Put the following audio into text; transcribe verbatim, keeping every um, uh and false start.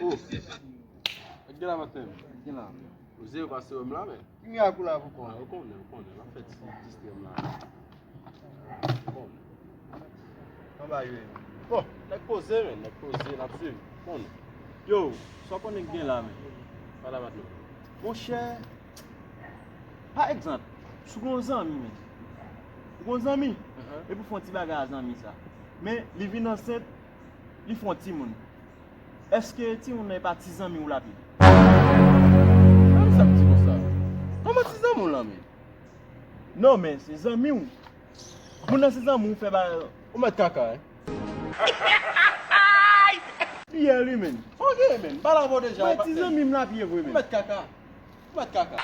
Oh. Gade la, maten. Gade la. Ou se yo pase wè m la, men. Ki mirak ou la pou kò? Ah, ou konnen, ou konnen. N ap fè ti distrè m la. Ou konnen. Anba yo ye. Bon, nèg poze, men, nèg poze, n ap swiv. Ou konnen. Yo, sa w konnen k gen la, men. Pa la, maten. Monchè, pa egzanp, si w gen yon zanmi, men. Ou gen yon zanmi, epi w fè yon ti bagay a zanmi sa. Men, li vin ansent, li fè yon timoun. Èske timoun nan e pa ti zanmi w l ap ye? Sa m di konsa? Kòman ti zanmi w lan, men? Non, men se zanmi w. Moun nan se zanmi w, fè bagay. Ou mèt kaka, hein? Li ye li, men. Ok, men. M pale avè w deja. Mwen ti zanmi m l ap ye vre, men. Ou mèt kaka. Ou mèt kaka.